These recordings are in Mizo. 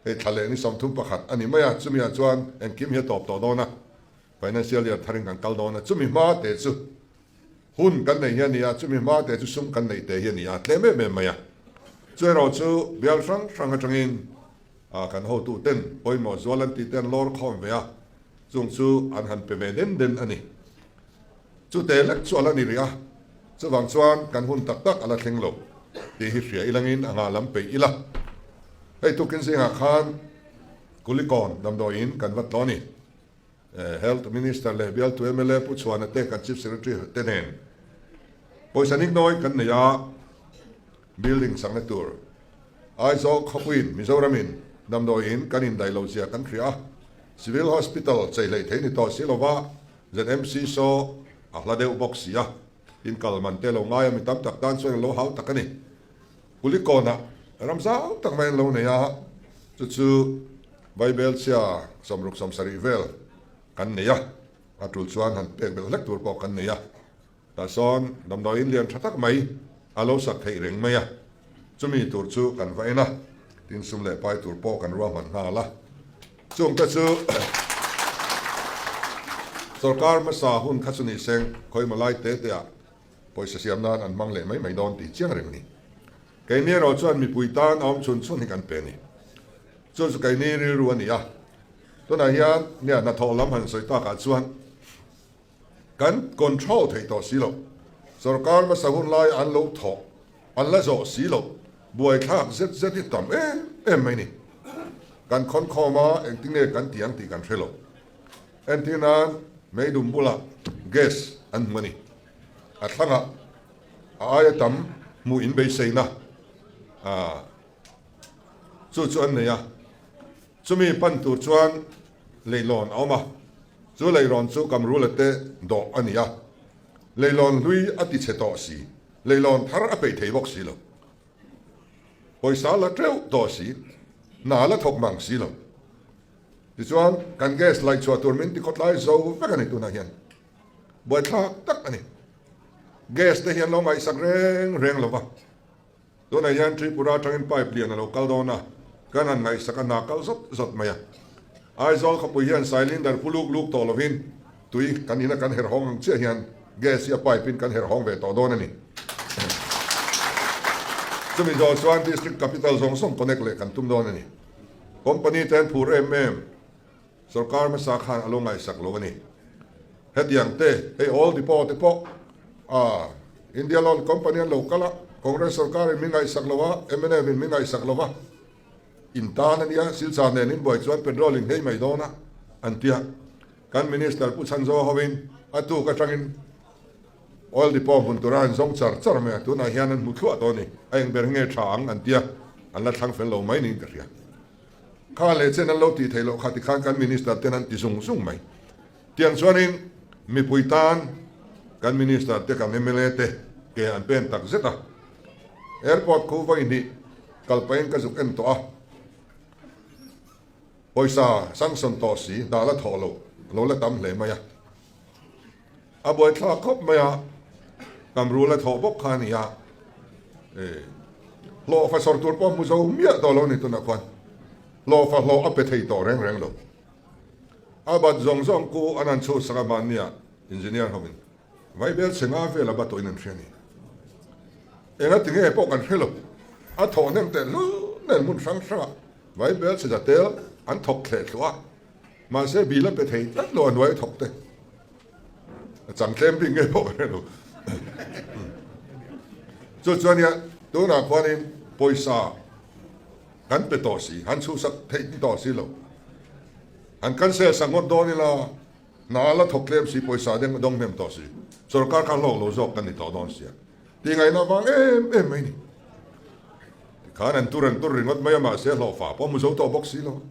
Hei thla leh ni 31 a ni mai a, chumiah chuan engkim hi a tawp tawh dawn a, financial year tharin kan kal dawn a, chumi hma te chu hun kan nei hi a ni a, chumi hma te chu sum kan neih te hi a ni a, tlem em em mai a. Chu erawh chu bial hrang hrang atangin kan hotu ten pawimawh zual an tih te an lawr khawm ve a, chung chu an han pe ve den den a ni. Chute lek chu a la ni rih a, chuvang chuan kan hun tak tak a la thleng lo tih hi hria ilangin a ngah lam peih ila. Hei tukin zingah khan Kulikawn damdawiin kan va tlaw a ni. Health Minister leh bialtu mla Pu Chhuana te kan Chief Secretary te nen pawisa niknawi kan nei a, building sakna tur Aizawl khawpuiin Mizoramin damdawiin kan indaih lo zia kan hria a, Civil Hospital chei hleih thei ni tawh si lova ZMC saw a hla deuh bawk si a, in kal man te lo ngai a, mi tam tak tan chuan a lo hau tak a ni. Kulikawnah ram zau tak mai an lo nei a, chu chu Bible chhia 67 vel kan nei a, a tul chuan han pek belh hlek tur pawh kan nei a. Tah sawn damdawiin lian tha tak mai a lo sak theih reng mai a, chumi tur chu kan va en a, tin sum leh pai tur pawh kan ruahman nghal a. Chungte chu sorkar hmasa hun kha chu ni seng khawimaw lai te te ah pawisa siam nan an hmang leh mai mai dawn tih chiang reng a ni. Keini erawh chuan mipui tan a awm chhun chhun hi kan pe a ni. Chu chu keini rilru a ni a, tunah hian nia hnathawh lam han sawi takah chuan, Kan control thei tawh si lo. Sorkar hmasa hun lai an lo thawh, an la zawh si lo. Buaithlak zet zet hi tam em em mai ni. Kan khawnkhawm a, engtin nge kan ti ang tih kan hre lo. Entir nan meidum bulah gas an hmu a ni. A thlangah a aia tam hmuh in beiseina chu chu an nei a. Chumi pan tur chuan leilawn a awm a. Chu leilawn chu Kamrula te dawh a ni a, leilawn hlui a ti chhe tawh si, leilawn thar a peih thei bawk si lo. Pawisa la teuh tawh si, hna la thawk mang si lo. Tichuan, kan gas laih chhuah tur min ti khawtlai zo vek a ni tunah hian. Buaithlak tak a ni. Gas te hian lo ngaihsak reng reng lo va. Tunah hian Tripura atangin pipe lian a lo kal dawn a, kan han ngaihsak a hna kal zawt zawt mai a. Aizawl khawpui hian cylinder pu luk luk tawh lovin tui kan ina kan herh hawng ang chiah hian gas hi a pipe in kan herh hawng ve tawh dawn a ni. Chumi zawh chuan district capital zawng zawng connect leh kan tum dawn a ni. Company te an phur em em, sorkar hmasa khan a lo ngaihsak lo a ni. Hetiang te, hei oil depot te pawh a India Loan Company an lo kal a, Congress sorkar in min ngaihsak lo a, mnf in min ngaihsak lo va, in tan a nia, Silchar nen in buai chuan petrol in nghei mai dawn a, an ti a. Kan Minister Pu Chhanzaw hovin a tuk atangin oil depot hmun tura an zawng char char mai a, tunah hian an hmu thluah tawh a ni, a eng ber hi nge tha ang an ti a, an la thlang fel lo mai niin ka hria. Kha leh chen an lo tih theih loh kha tikhan kan Minister ten an ti zung zung mai. Tiang chuanin mipui tan kan Minister te kan mla te ke an pen tak zet a. Airport khu vawi hnih kal pahin ka zuk en tawh a. Pawisa sanction tawh si dah la thawh loh lo la tam hle mai a. A buaithlak khawp mai a, Kamru la thawh bawk kha a ni a. Hlawhfa sawr tur pawh hmu zo miah tawh lo a ni tunah khuan. Hlawhfa hlawh a pe thei tawh reng reng lo. A bat zawng zawng ku an han chhuh sak a mahnia engineer hovin vaibel chhe nga vel a bat tawhin an hria a ni. Enga tinge pawh kan hre lo. A thawh hnem teh hlul nen hmun hrang hrangah vaibel chhe za tel an thawk thleh thluah a. Mahse bil a pe thei tlat lo a hnuai thawk te. A chang tlem bik ngei pawh ka hre lo. Chu chuan nia tunah khuanin pawisa kan pe tawh si, han chhuhsak theih ni tawh si lo. Han cancel sak ngawt dawn ila hna la thawk tlem si, pawisa deng dawng hnem tawh si. Sorkar kha hlawk lo zawk kan ni tawh dawn sia. Tih ngaihna vang em em mai ni. Tikhan an tur an tur ringawt mai a mahse hlawhfa pawh hmu zo tawh bawk si lo.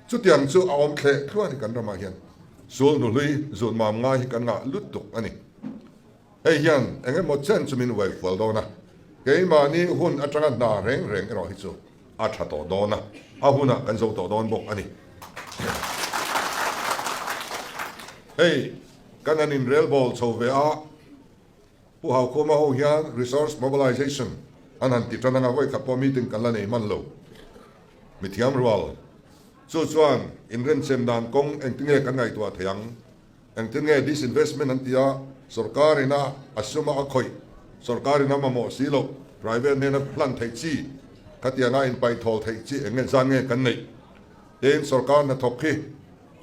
Chutiang chu a awm thleh thluah a ni kan ramah hian. Sul nuhlui zut mam ngai hi kan ngah lut tuk a ni. Hei hian eng emaw chen chu min uai fual dawn a, keimahni hun atanga hna reng reng erawh hi chu a tha tawh dawn a, a hunah kan zo tawh dawn bawk a ni. Hei kan han inrelbawl chho ve a, Pu Haukhuma ho hian Resource Mobilization an han ti tan anga vawikhat pawh meeting kan la nei hman lo. Mithiam rual, chu chuan inrenchem dan kawng engtinge kan ngaihtuah thei ang? Engtin nge disinvestment an tia sorkar ina a suma a khawih, sorkar ina mamawh si loh, private hnena hlan theih chi, khatianga inpaih thawl theih chi eng nge zan nge kan neih? Tin, sorkar hnathawk khi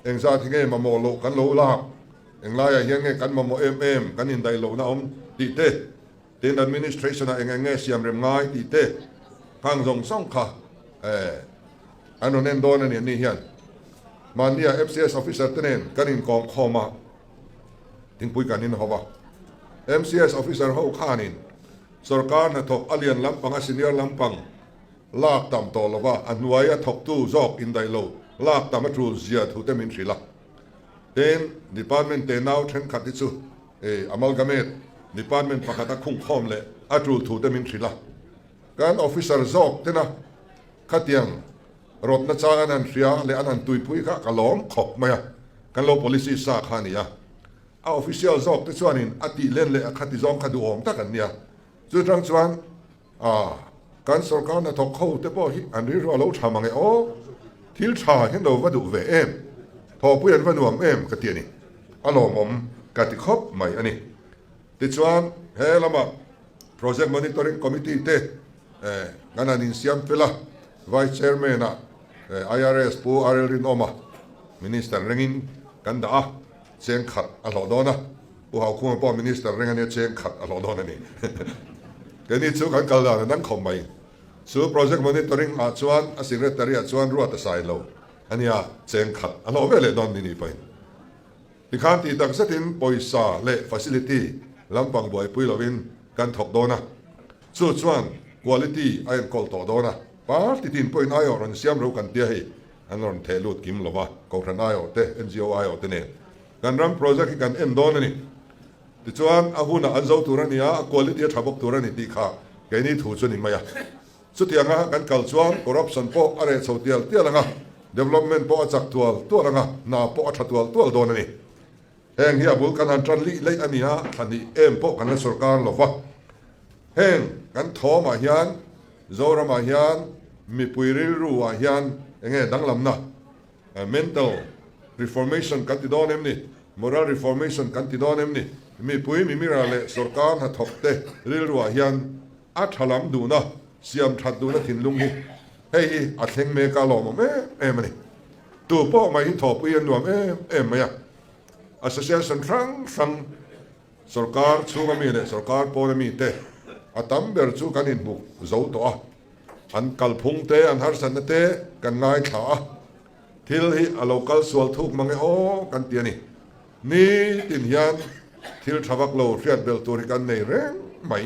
engzat hi nge mamawh loh kan lo lak, englaiah hian nge kan mamawh em em, kan indaih lohna awm tih te, Tin, administration ah eng eng nge siam rem ngai tih te khang zawng zawng kha an rawn en dawn a ni anni hian. Mahnia MCS officer te nen kan inkawm khawm a, thingpui kan inho a. MCS officer ho khanin sorkar hnathawk a lian lampang a senior lampang lak tam tawh lova a hnuaia thawktu zawk indaih lo lak tam a tul zia thu te min hrilh a. Tin, department tenau thenkhat hi chu Amalgamate department pakhat a khungkhawm leh a tul thu te min hrilh a. Kan officer zawk tena khatiang rawtna chang an han hria leh an han tuipui kha ka lawm khawp mai a, kan lo policy sa kha a ni a. A official zawk te chuanin a tih len leh a khati zawng kha duhawm tak an nia. Chu tang chuan A, kan sorkar hnathawk ho te pawh hi an rilru a lo tha mang e aw, thil tha hian lo va duh ve em, thawhpui an va nuam em ka ti a ni, a lawmawm ka ti khawp mai a ni. Tichuan he lama Project Monitoring Committee te kan han insiam fel a, Vice Chairman ah IRS Pu RL Rinawma Minister rengin kan dah a, cheng khat a hlawh dawn a. Pu Haukhuma pawh Minister reng a nia cheng khat a hlawh dawn a ni. Keini chu kan kal dan a dang khawp mai. Chu Project Monitoring ah chuan a Secretary ah chuan ruat a sai lo a nia, cheng khat a hlawh ve leh dawn ni ni pawhin. Tikhan tih tak zetin pawisa leh facility lampang buaipui lovin kan thawk dawn a, chu chuan quality a enkawl tawh dawn a, party tin pawhin aiawh rawn siam ro kan tia hei an rawn theh lut kim lova, Kohhran aiawh te, NGO aiawh te nen. Kan ram project hi kan en dawn a ni. Tichuan, a hunah an zo tur a ni a, a quality a tha bawk tur a ni tih kha keini thu chu ni mai a. Chutianga kan kal chuan corruption pawh a reh chho tial tial ang a, development pawh a chak tual tual ang a, hna pawh a tha tual tual dawn a ni. Heng hi a bul kan han tan lih leih a ni a, thla hnih em pawh kan la sorkar lo va. Heng kan thawmah hian Zoramah hian mipui rilru ah hian enge danglamna? Mental reformation kan ti dawn em ni? Moral reformation kan ti dawn em ni? Mipui mimira leh sorkar hnathawk te rilruah hian a tha lam duhna, siam that duhna thinlung hi hei hi a thleng mek a lawmawm em em a ni. Tu pawh mai hi thawhpui an nuam em em mai a. Association hrang hrang sorkar chhunga mi leh sorkar pawna mi te a tam ber chu kan inhmu zo tawh a. An kalphung te, an harsatna te kan ngaithla a, thil hi a lo kal sual thuk mang e aw kan ti a ni. Nitin hian thil tha vak lo hriat belh tur hi kan nei reng mai.